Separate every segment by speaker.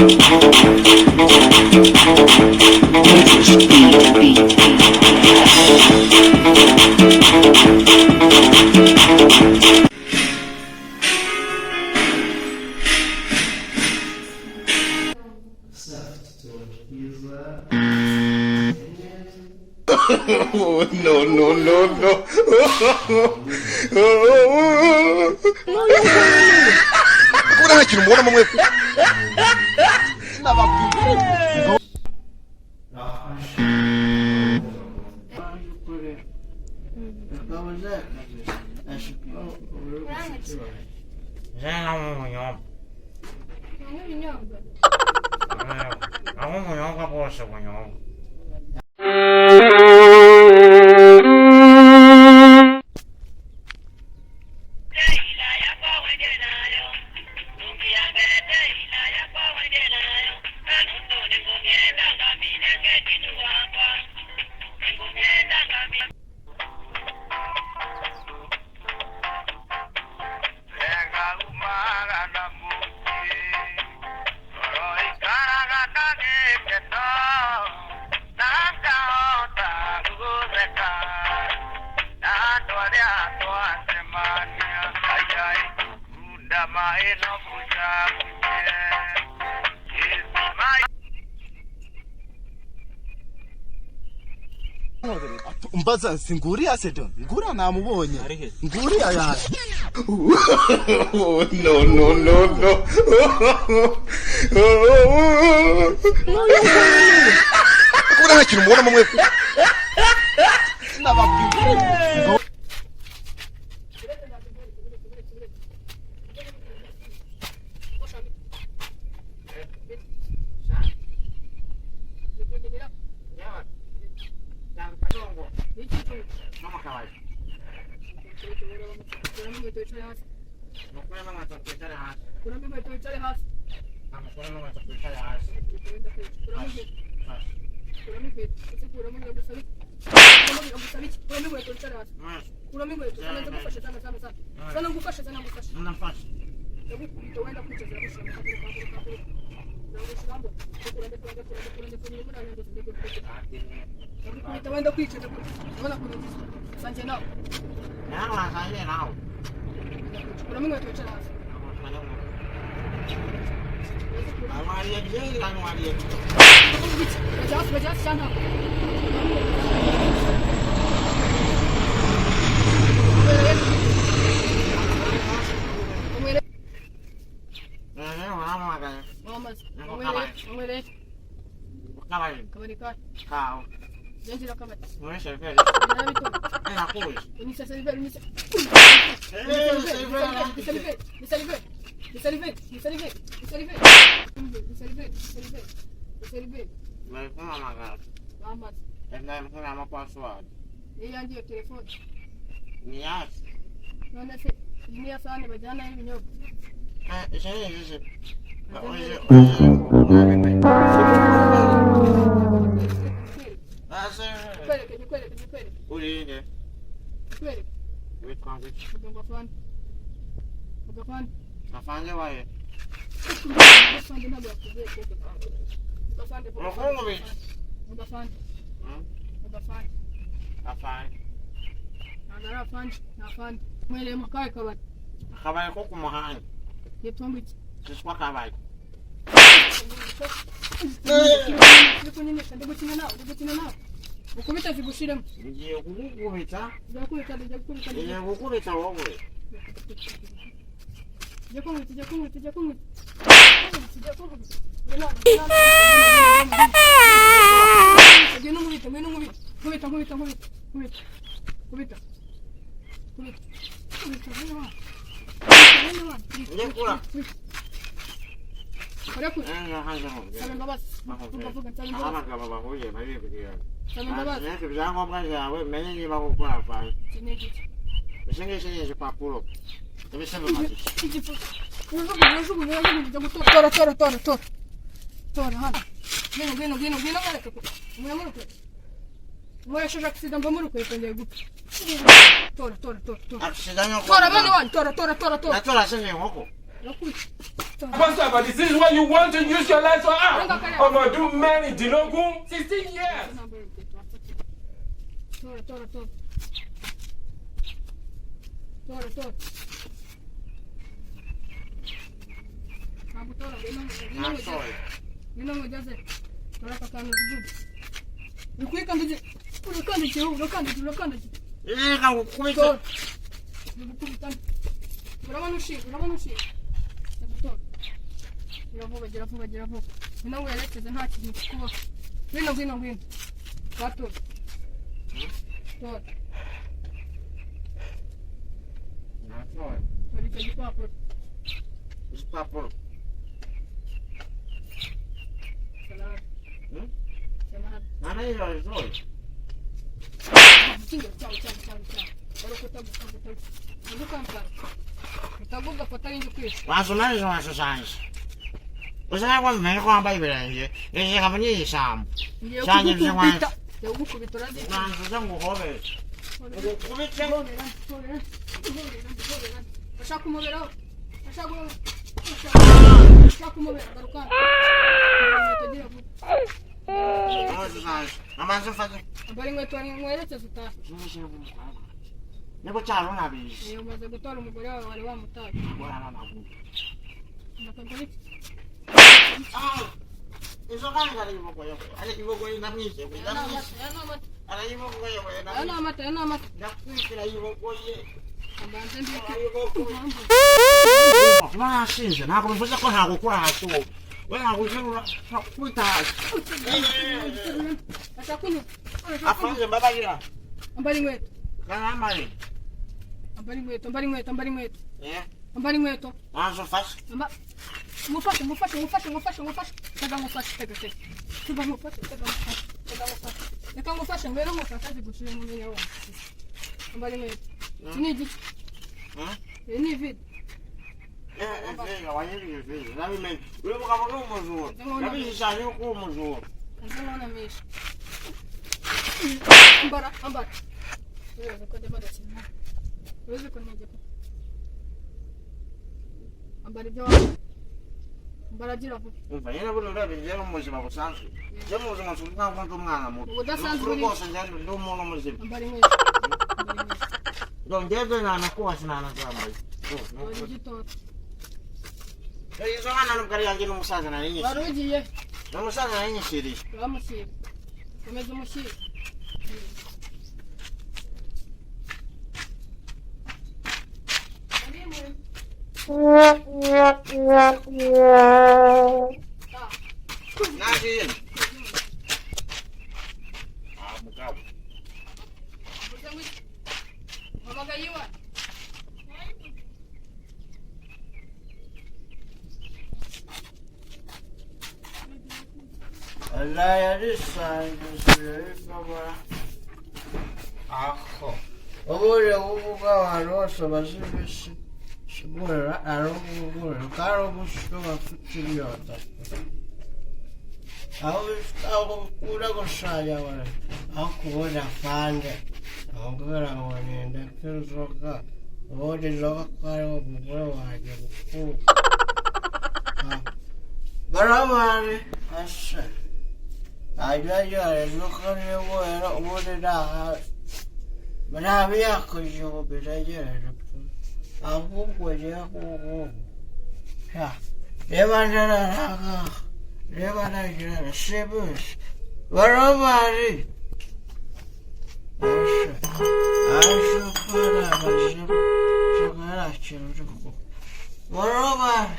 Speaker 1: Oh, no, no, no, no. Kubona nta kintu mubonamo mwe.
Speaker 2: Banywa ibinyobwa.
Speaker 3: Aho ubunyobwa bwose bunyobwa.
Speaker 4: Mbaza si nguriya se don nguriya namubonye nguriya yaje.
Speaker 1: Oh, no, no, no, no. Kubona nta kintu mubonamo mwe.
Speaker 2: Kuramo inkweto wicare hasi. Kuramo inkweto wicare hasi. Kuramo inkweto. Kuramo inkweto. Ese kuramo biragusaba iki? Kuramo biragusaba iki? Kuramo inkweto wicare hasi. Kuramo inkweto. Zana ndagufashe, zana, zana, zana. Zana ngufashe, zana ngufashe. Ndagukubita wenda kwica ziragushira mu kaguru, kaguru, kaguru. Ziragushira mbona. Ndakura, ndakura, ndakura, ndakura, ndakura, ndakura, ndakura, ndakura, ndakura. Ndagukubita wenda kwica, ndakura. Ndabona ukuntu ngize. Sanjye nawe. Kuramo inkweto wicare hasi. Bajya hasi, bajya hasi cyangwa ntabwo? Unywere. Wamaze. Unywere, unywere. Kabari kawe. Zenjira akabari. Narabitoye. Unise seriveri, unise. Unise seriveri, unise seriveri, unise seriveri, unise seriveri, unise seriveri, unise seriveri, unise seriveri, unise seriveri. Wamaze. Niyo yanjye iyo telefone. None se iyi niyo sahani bajyanaho ibinyobwa? Kwereke, kwereke, kwereke. Kwereke. Vuga ngo afande. Vuga afande.
Speaker 3: Afande waye.
Speaker 2: Afande ntabwo yakubwiye kuvuga. Vuga afande, vuga afande.
Speaker 3: Mukungu.
Speaker 2: Vuga afande. Vuga afande.
Speaker 3: Afande.
Speaker 2: Ntabwo ari afande, ni afande. Mwereye mu kahe kabari?
Speaker 3: Akabari ko ku muhanda.
Speaker 2: Yitwa ngo iki?
Speaker 3: Kitwa akabari.
Speaker 2: Ndi kunyinisha, ndi gukina nawe, ndi gukina nawe. Ukubita zigushiremo.
Speaker 3: Ngiye kugukubita.
Speaker 2: Ngiye gukubita, ngiye gukubita.
Speaker 3: Ngiye gukubita wowe.
Speaker 2: Ngiye kunkubita, ngiye kunkubita, ngiye kunkubita. Ngiye kunkubita. Ngwino nkubite, ngwino nkubite. Nkubita, nkubita, nkubita. Nkubita. Nkubita. Nkubita. Nkubita, ngwino hano. Ngwino hano.
Speaker 3: Ndekura.
Speaker 2: Urekure.
Speaker 3: Eh,
Speaker 2: Saba imbabazi. Vuga, vuga, nsaba imbabazi.
Speaker 3: Abagabo bahuye baribwira.
Speaker 2: Saba imbabazi.
Speaker 3: Ariko ibyangombwa byawe menye niba gukora afande.
Speaker 2: Iki ni igiki?
Speaker 3: Iki ngiki ni igipapuro. Ibishyimbo matike.
Speaker 2: Igipupe. Ujugunye, ujugunye, ujugunye, ujya gutora. Tora, tora, tora, tora. Tora hano. Ngwino, ngwino, ngwino, ngwino nkwereke ko. Mwe muri kwe. Nkoresheje accident mva muri kwe ngiye gupfa. Tora, tora, tora, tora.
Speaker 3: Accident yo.
Speaker 2: Tora mani wanyu, tora, tora, tora, tora.
Speaker 3: Natora se ni inkoko.
Speaker 2: Urakubita.
Speaker 5: Pastor, but this is what you want to use your life for. Ah, ọmọ ọdún mẹ́rìndínlógún, 16 years.
Speaker 2: Nambara inkweto wapfa. Tora, tora, tora. Tora, tora. Ntabwo utora, ngwino, ngwino ngugeze.
Speaker 3: Nasohoye.
Speaker 2: Ngwino ngugeze. Tora aka kantu ujugunye. Uri kuyikandagira. Urakandagira, urakandagira, urakandagira.
Speaker 3: Reka ngukubite.
Speaker 2: Tora. Uri gukubita. Urabona ushinga, urabona ushinga. Ndagutora. Gira vuba, gira vuba, gira vuba. Ngwino werekeze nta kintu kikubaho. Ngwino, ngwino, ngwino. Batora. Tora.
Speaker 3: Nasohoye.
Speaker 2: Tora icyo gipapuro.
Speaker 3: Igipapuro.
Speaker 2: Salade.
Speaker 3: Hmm?
Speaker 2: Salade.
Speaker 3: Narayisohoye.
Speaker 2: Ikinga cyawe, cyawe, cyawe, cyawe. Wari kutaguka, kutaguka. Uzi ukampara. Utaguka afata ari njye ukwica.
Speaker 3: Wasomesha washushanyije. Ushaka ko menya ko wambaye ibirenge, reka munyishyamba.
Speaker 2: Ngiye
Speaker 3: Cyanjye
Speaker 2: kugukubita. Ngiye kugukubita urazica.
Speaker 3: Nanzuze nguhobere. Ngukubite.
Speaker 2: Hobera, hobera, hobera, hobera. Bashaka kumuberaho. Bashaka kumubera. Bashaka kumubera. Garuka. Inkweto gira vuba.
Speaker 3: Washushanyije. Amanze mfate.
Speaker 2: Ambara inkweto nkwerekeze utahe.
Speaker 3: Niko cyaro nabizi.
Speaker 2: Iyo umaze gutora umugore wawe wari wamutaye.
Speaker 3: Ngorana amaguru.
Speaker 2: Ndakagura iki?
Speaker 3: Izo kandi arayibogoye. Arayibogoye ndamwishe.
Speaker 2: Aya ni amata, aya ni amata.
Speaker 3: Arayibogoye.
Speaker 2: Aya ni amata, aya ni amata.
Speaker 3: Ndakwikira yibogoye.
Speaker 2: Mbanze mbike.
Speaker 3: Kuba nashinze ntabwo bivuze ko ntagukura hasi wowe. We ntaguterura ntakubita hasi.
Speaker 2: Ashaka kunywa.
Speaker 3: Afunze mbabarira.
Speaker 2: Ambara inkweto.
Speaker 3: Karamare.
Speaker 2: Ambara inkweto, ambara inkweto, ambara inkweto.
Speaker 3: Eh?
Speaker 2: Ambara inkweto.
Speaker 3: Manze ufashe.
Speaker 2: Mufashe, mufashe, mufashe, mufashe, mufashe. Tega ngufashe, tega, tega. Tega ngufashe, tega ngufashe, tega ngufashe. Reka ngufashe, ngwino ngufashe zigushire mu myanya wawe. Ambara inkweto. Iki ni igiki?
Speaker 3: Hmm?
Speaker 2: Iyi ni ivide.
Speaker 3: Eh, eh, wanyibye ivide. Nabimenye. Uyu mugabo ni umujura. Nabishushanya yuko uri umujura.
Speaker 2: Nze nkunamisha. Ambara, ambara. Urabizi ko ndimo ndakina. Urabizi ko ntegeka. Ambara ibyo wambaye. Ambara gira vuba.
Speaker 3: Umva nyine buriya urebye njyewe no mu buzima busanzwe. Njyewe mu buzima busanzwe ntabwo ndi umwana muto.
Speaker 2: Ubudasanzwe
Speaker 3: Ni ukuri
Speaker 2: uri-
Speaker 3: rwose njyewe ndi umuntu muzima.
Speaker 2: Ambara inkweto. Ambara inkweto.
Speaker 3: Ngo njyewe nanakubatse nanazambaye.
Speaker 2: Wari ugitora.
Speaker 3: Izo mwana nubwo ari yanjye n'umusaza nari
Speaker 2: Wari
Speaker 3: nyishyiriye.
Speaker 2: ugiye.
Speaker 3: N'umusaza nari nyishyiriye.
Speaker 2: Bamushyira. Komeza umushyire.
Speaker 3: Nagiye. Ah, mugabo.
Speaker 2: Hamagaye iwe.
Speaker 3: Aho. Ubundi kuvuga abantu bose bazi ibisi sigurira arugurira kandi ubushyo bafite inyota. Aho aho ukunda gushanya abantu aho kubona fande akubwira ngo nindeke inzoga ubundi inzoga ko ari umugore wanjye mukuru. Barabari ase ajya inzoga niba ubundi nta nta myaka igihumbi ntegereje pe ahubwo ngiye kugubu niba ntararanga niba ntagira simusi barabari ase ashobora amazima nshobora kintu barabari.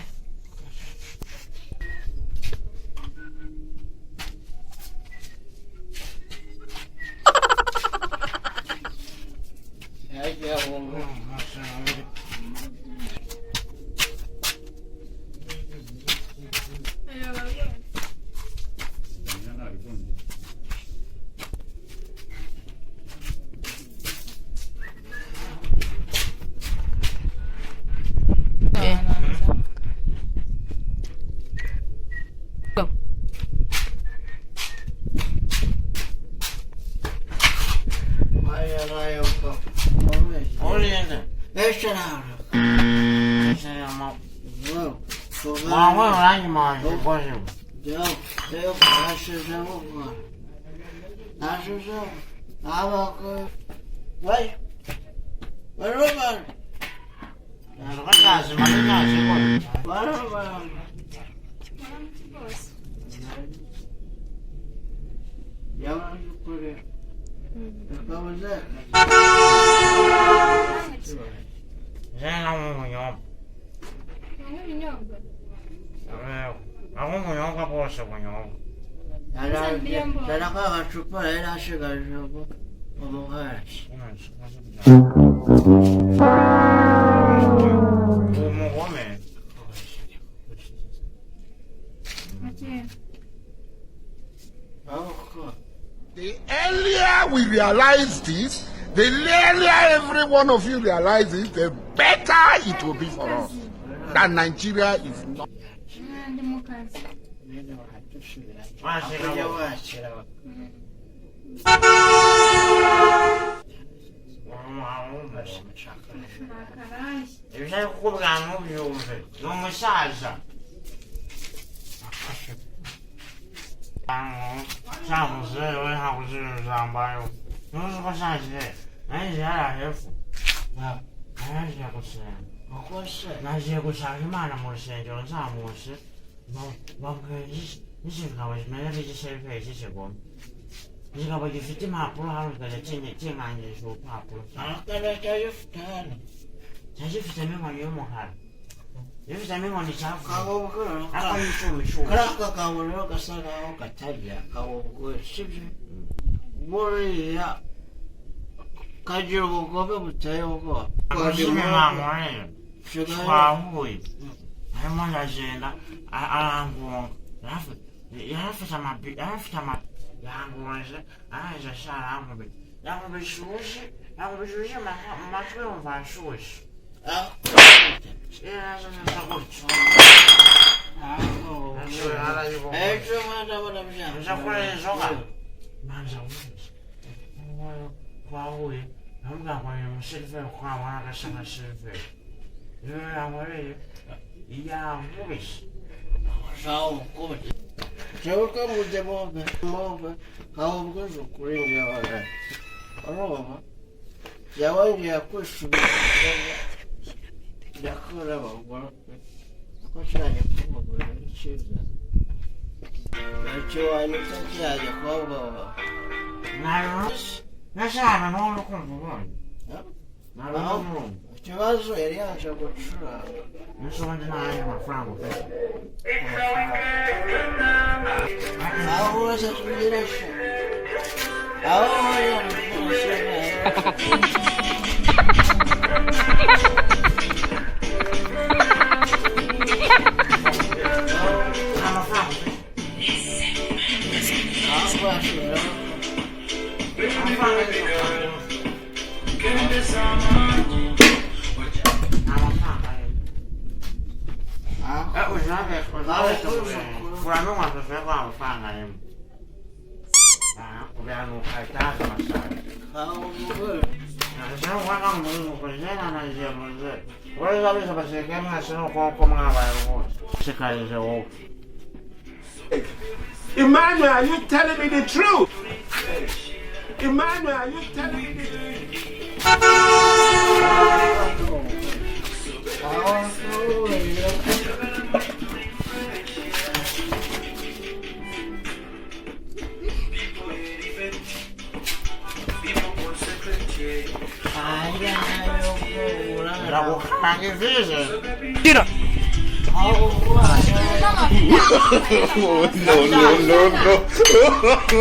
Speaker 1: The earlier we realize this, the earlier every one of you realizes, the better it will be for us. That Nigeria is not. Emmanuel, are you telling me the truth? Emmanuel, are you telling me the truth? No, no, no, no.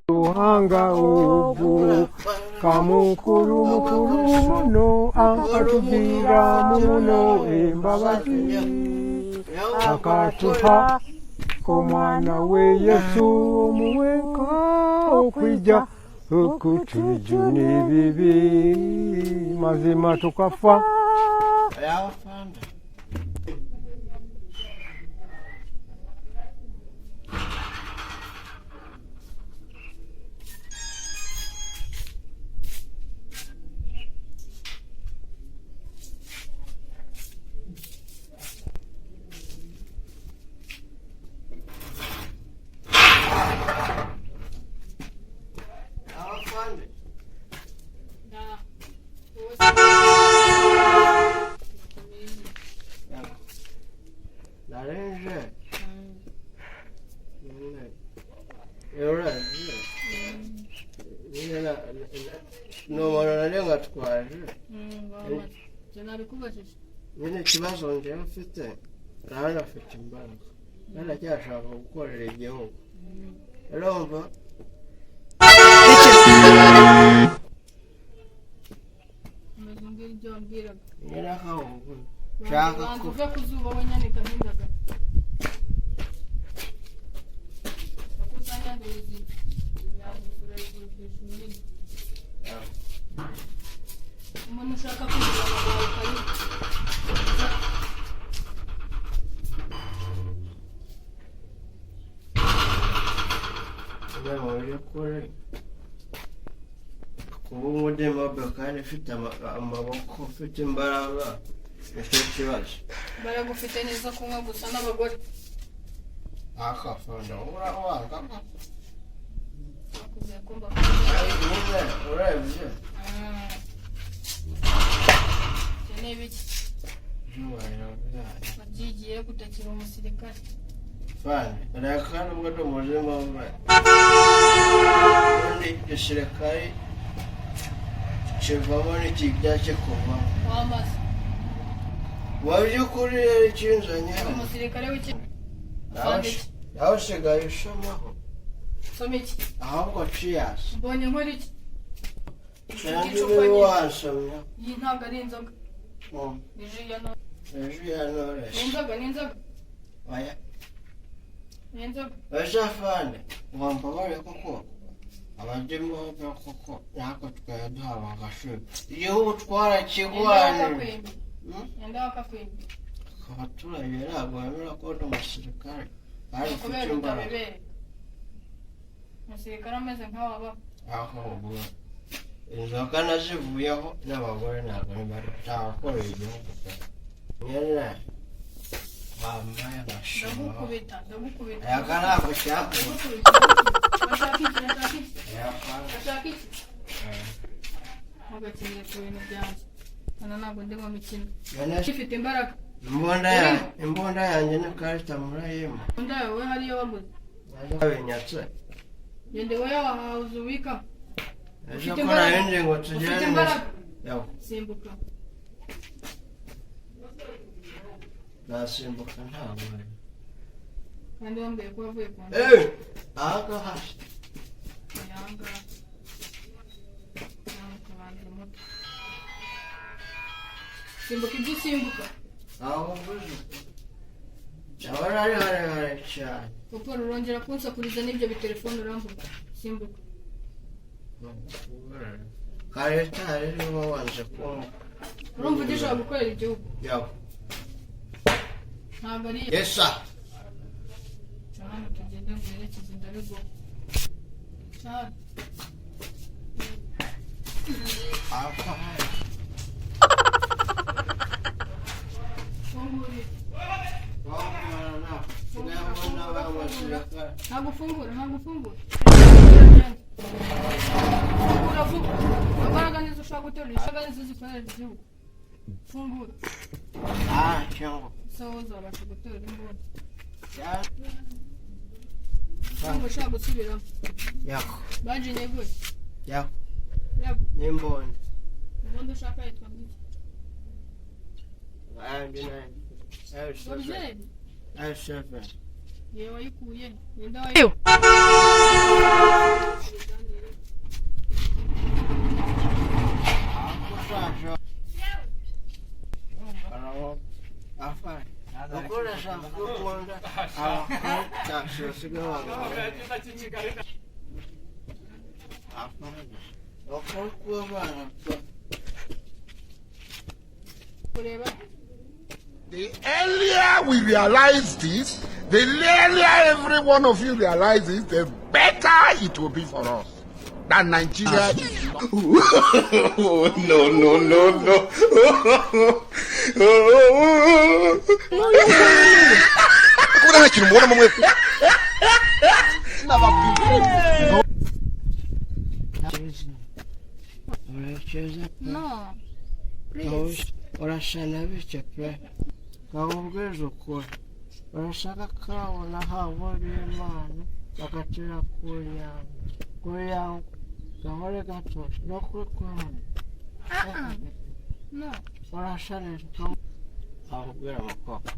Speaker 5: Ruhanga ubu kamukuru mukuru muno akatugira muno embabazi akatuha Omwana we Yesu omuweka okwija okutujuna ebibi mazima tukafa.
Speaker 3: Afande. Afande. Narenje. Uraje. Ni umuntu nari ngatwaje.
Speaker 2: Nabikubajije.
Speaker 3: Nyine ikibazo njyewe mfite, nawe afite imbaraga, naracyashaka gukorera igihugu. Urumva?
Speaker 2: Umeze umbwira ibyo wambwiraga.
Speaker 3: Nyine akawugu. Nshaka
Speaker 2: Banza
Speaker 3: ko
Speaker 2: uve ku zuba wenyaneka nk'indagara. Wakusanyanduriza urayigurisha munini. Umuntu ushaka kwigira wawe karibu.
Speaker 3: Nyine mu by'ukuri kuba umudemobe kandi ufite amaboko, ufite imbaraga, nicyo kibazo.
Speaker 2: Imbaraga ufite neza kunywa gusa n'abagore.
Speaker 3: Akafanda urawanga.
Speaker 2: Bakubwiye ko mbakunda.
Speaker 3: Nyine urebye
Speaker 2: Ukeneye ibiki?
Speaker 3: Ibyubahiro byanyu.
Speaker 2: Wabyigiye kutakira umusirikare.
Speaker 3: Fani, reka nubwo ndi umuzimbabwe, ubundi igisirikare kivamo n'ikijya kikuvamo.
Speaker 2: Wamaze.
Speaker 3: Mu by'ukuri rero ikinzanye hano,
Speaker 2: Umusirikare w'iki? Afande iki?
Speaker 3: Nawe usigaye usomaho.
Speaker 2: Soma iki?
Speaker 3: Ahubwo ciyasi.
Speaker 2: Mbonye nkora iki?
Speaker 3: Cyangwa
Speaker 2: Icupa
Speaker 3: ibi
Speaker 2: nyine.
Speaker 3: wasomye.
Speaker 2: Iyi ntabwo ari inzoga. Ni ji ya none.
Speaker 3: Ejo ya
Speaker 2: Ni
Speaker 3: Knowless.
Speaker 2: inzoga, ni inzoga.
Speaker 3: Oya.
Speaker 2: Ni inzoga.
Speaker 3: Ese afande, wambabare koko, abadimube koko natwe twari duhawe agaciro, igihugu
Speaker 2: Ninde
Speaker 3: twarakigwanira.
Speaker 2: wakakwimye? Ninde wakakwimye?
Speaker 3: Abaturage ntabwo bemera ko ndi umusirikare kandi ufite
Speaker 2: Kubera
Speaker 3: imbaraga.
Speaker 2: utabibereka. Umusirikare ameze nkawe abaho.
Speaker 3: Aho ubu inzoga nazivuyeho n'abagore ntabwo ntabakorera igihugu pe. Nyine wambaye amashimo.
Speaker 2: Ndagukubita, ndagukubita.
Speaker 3: Aka ntabwo cyakora.
Speaker 2: Ndagukubita. Urashaka iki? Urashaka iki? Urashaka iki? Ntugakinire ku bintu byanjye. Hano ntabwo ndi mu mikino. Ufite imbaraga.
Speaker 3: Imbunda yanjye n'ikarita murayima.
Speaker 2: Imbunda yawe hariyo waguze.
Speaker 3: Babinyatse.
Speaker 2: Genda iwawe wahawe ubika.
Speaker 3: Ejo
Speaker 2: Ufite
Speaker 3: ko
Speaker 2: imbaraga?
Speaker 3: narindi ngo
Speaker 2: Ufite
Speaker 3: tugende.
Speaker 2: imbaraga?
Speaker 3: Yawe.
Speaker 2: Simbuka.
Speaker 3: Nasimbuka ntabwo.
Speaker 2: Kandi wambwiye ko wavuye kwa
Speaker 3: Eh! Aha hasi.
Speaker 2: Yanga. Nawe ukabanza umuto. Simbuka ibyo usimbuka.
Speaker 3: Aho mvuze. Ndabona ari harehare cyane.
Speaker 2: Kuko urongera kunsakuriza n'ibyo bitelefone urambuka. Simbuka.
Speaker 3: Kareta rero wanze kumva.
Speaker 2: Urumva ugishobora gukorera igihugu.
Speaker 3: Yawe.
Speaker 2: Ntabwo ari
Speaker 3: Yes sir.
Speaker 2: Ca hano tugende nguherekeze ndabiguha. Ca hano.
Speaker 3: Aha.
Speaker 2: Fungurira.
Speaker 3: Ndabona.
Speaker 2: Ntabwo ufungura, ntabwo ufungura. Fungura vuba. Imbaraga nizo ushaka guterura, imbaraga nizo zikorera igihugu. Fungura.
Speaker 3: Ah, cyangwa.
Speaker 2: So uzabasha guterura imbunda. Urumva ushaka gusubiramo.
Speaker 3: Yako.
Speaker 2: Baji nyeguye.
Speaker 3: Yako.
Speaker 2: Yego.
Speaker 3: N'imbunda.
Speaker 2: Imbunda ushaka yitwa ngiki?
Speaker 3: Andi nine.
Speaker 2: Babyeyi.
Speaker 3: L7.
Speaker 2: Yewe wayikuye. Ninde wayikuye?
Speaker 3: Akushaje. Afare. Ukoresha gukunda abakobwa.
Speaker 2: Kureba.
Speaker 1: The earlier we realize this, the earlier every one of you realizes, the better it will be for us. That Nigeria is not.
Speaker 5: No, no, no, no. Kubona nta kintu mubonamo mwe.
Speaker 3: Urakeza?
Speaker 2: No, please.
Speaker 3: Urasa na bike pe, nkakubwiza ukuri, urasa nk'akawa nahawe n'Imana bagatera ku nyanja kugira gahore gatose no kuri kumwe.
Speaker 2: No.
Speaker 3: Urasa neza, akubwira umukobwa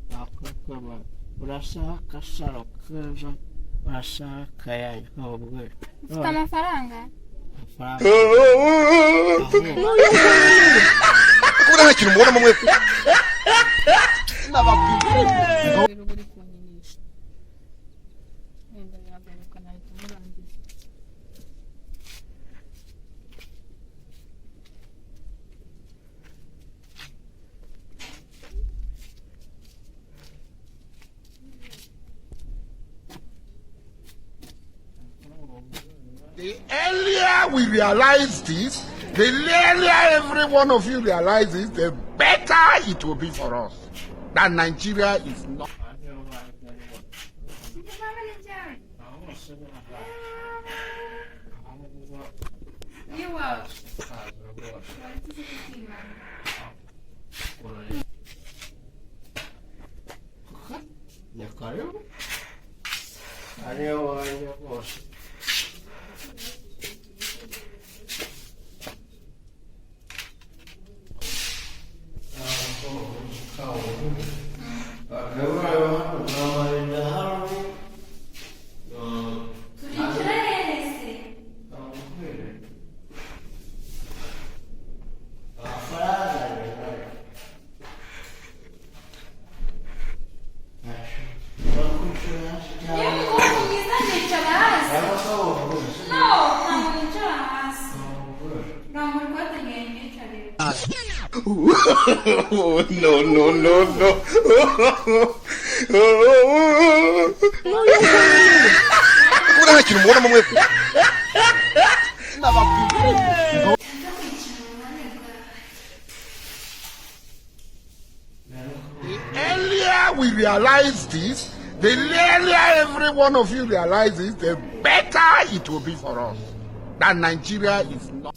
Speaker 3: nakwikoma, urasa nk'agasaro keza, urasa nk'akayange, nkakubwira.
Speaker 6: Ufite amafaranga?
Speaker 3: Amafaranga.
Speaker 5: Kubona nta kintu mubonamo mwe.
Speaker 2: Rero uri kunkinisha, wenda yagaruka nahita murangiza.
Speaker 1: The earlier we realize this, the earlier every one of you realizes, the better it will be for us. That Nigeria is not.
Speaker 3: Ni karibu ariyo wanjye rwose.
Speaker 6: Turicara hehe se? Yewe mukobwa mwiza, nicara hasi. No, ntabwo nicara hasi. Rambura ikote ryawe nicarire.
Speaker 5: No, no, no, no. Kubona nta kintu mubonamo mwe.
Speaker 6: Nshaka kwicara iruhande rwawe.
Speaker 1: The earlier we realize this, the earlier every one of you realizes, the better it will be for us. That Nigeria is not.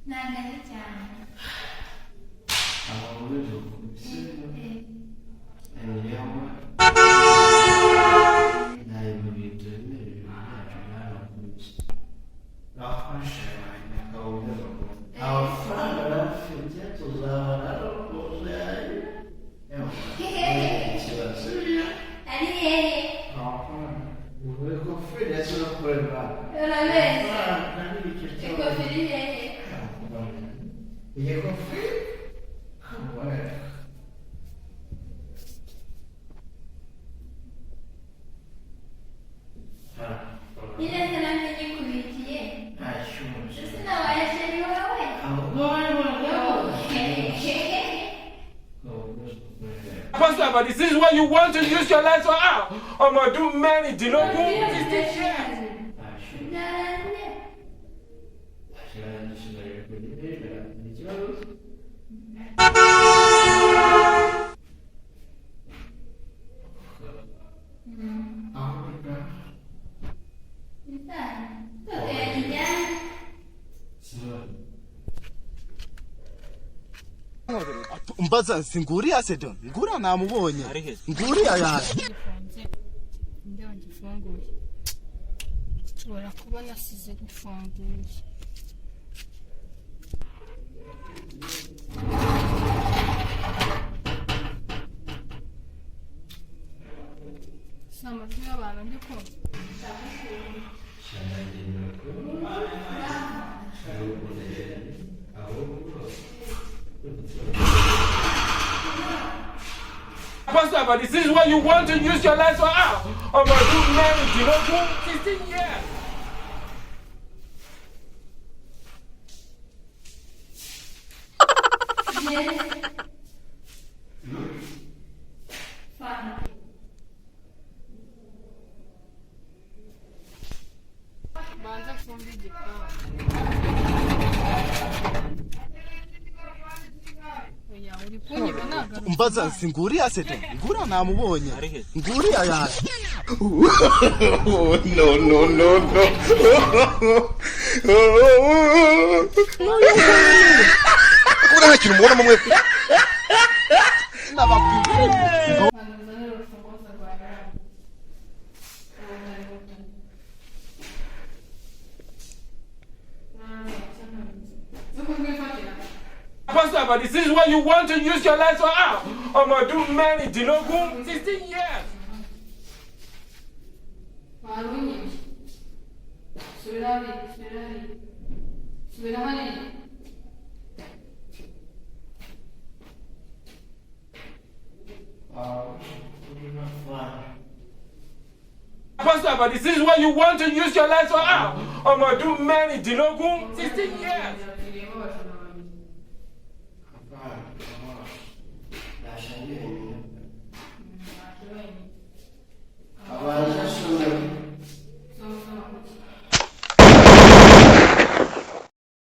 Speaker 6: Ntabwo ari cyane. Ari hehe? Urabizi. Ikofi iri hehe? Nyine se nanjye nyikubikiye. Ese nabaye chéri wawe?
Speaker 5: Pastor, but this is what you want to use your life for. Ah, ọmọ ọdún mẹ́rìndínlógún. 16 years.
Speaker 6: Byarangiye. Tugenda.
Speaker 4: Mbaza singuriya se Don, nguriya namubonye, nguriya yaje.
Speaker 2: Gifunze, ninde wagifunguye? Nshobora kuba nasize gifunguye. abantu ndi kumva.
Speaker 5: Apostle about this is what you want to use your life for. Ah, ọmọ ọdún mẹ́rìndínlógún, 16 years.
Speaker 6: Yes. Fine.
Speaker 2: Banza mfunge igipangu. Oya, uri kunyiba nagarutse.
Speaker 4: Mbaza singuriya se do nguriya namubonye nguriya yaje.
Speaker 1: No, no, no, no.
Speaker 7: Kubona nta kintu mubonamo mwe.
Speaker 4: Nababwira.
Speaker 2: Banza uzanire urufunguzo rwawe. Ubu. Uko rwifatira.
Speaker 5: Apostle about this is what you want to use your life for. Ah, ọmọ ọdún mẹ́rìndínlógún, 16 years.
Speaker 2: Warunyibye. Subira hariya, subira hariya. Subira hariya.
Speaker 5: Apostle about this is what you want to use your life for. Ah, ọmọ ọdún mẹ́rìndínlógún, 16 years.